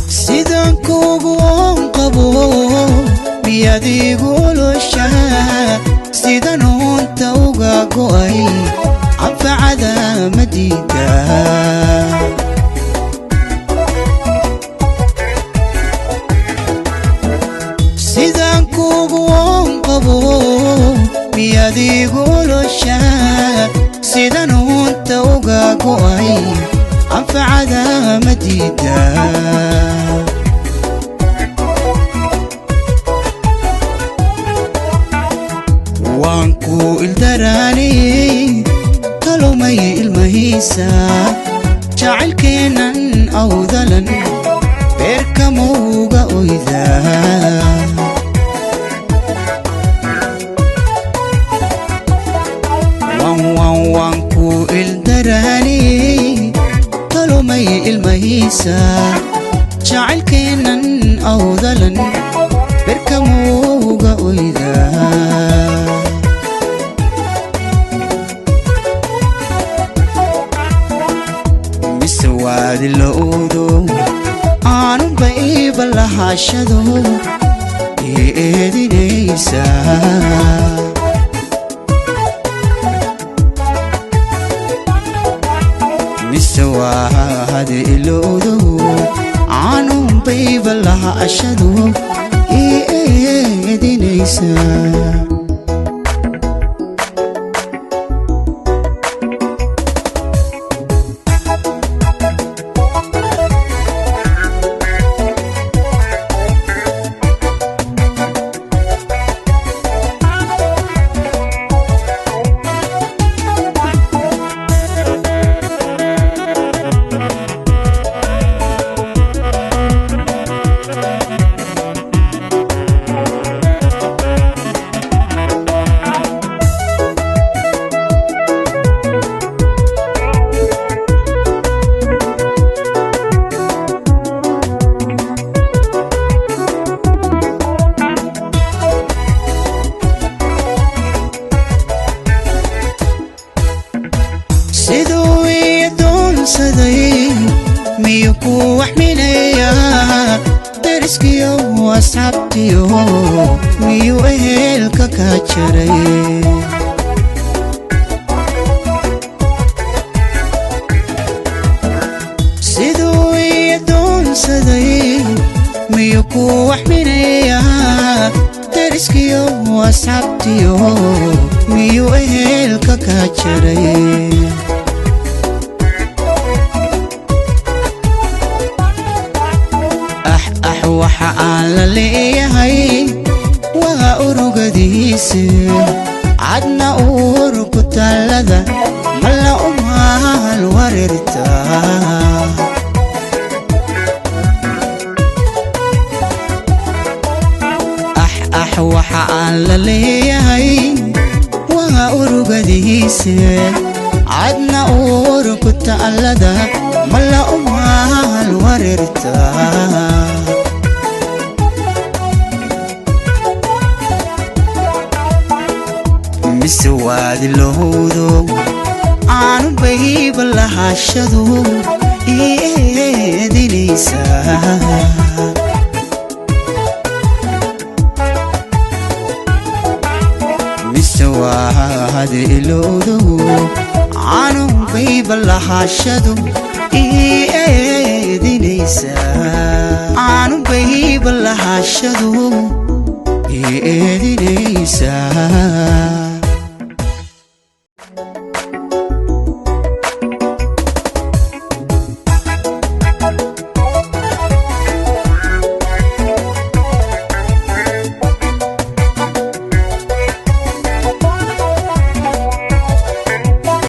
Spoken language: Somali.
Sidaan kuugu oon qabo miyaad iigu oloshaa? Sidan oonta uga go'ay anfacada ma diidaa? Sidaan kuugu oon qabo miyaad iigu oloshaa? Sidan oonta uga go'ay anfacada ma diidaa? Waan ku ildaraaniyey, talumay ilmahiisa, jacaylkeennan awdalan beerkamowga oydaa. Waan ku ildaraaniyey, talumay ilmahiisa, jacaylkeennan awdalan beerkamowga oydaa. Mise waadi lowdo aanunba iiba lahaashado ii eedinaysa? Mise waadi ilowdo aanunba iiba lahaashado ii eedinaysa? Siduu ii adoonsaday miyuu ku waxminayaa? Deriskiyo asxaabtiyo miyuu ehelka ka jaray? Siduu ii adoonsaday miyuu ku waxminayaa? Deriskiyo asxaabtiyo miyuu ehelka ka jaray? Ax ax, waxa aan la leeyahay waa urugadiise, cadna uurku taallada mala umaal wareertaa. Ax ax, waxa aan la leeyahay waa urugadiise, cadna uurku taallada mala umaal wareertaa. Mise waadi lowdo aanu bayba lahaashadu ii eedinaysaa? Mise waadi ilowdo aanu bayba lahaashadu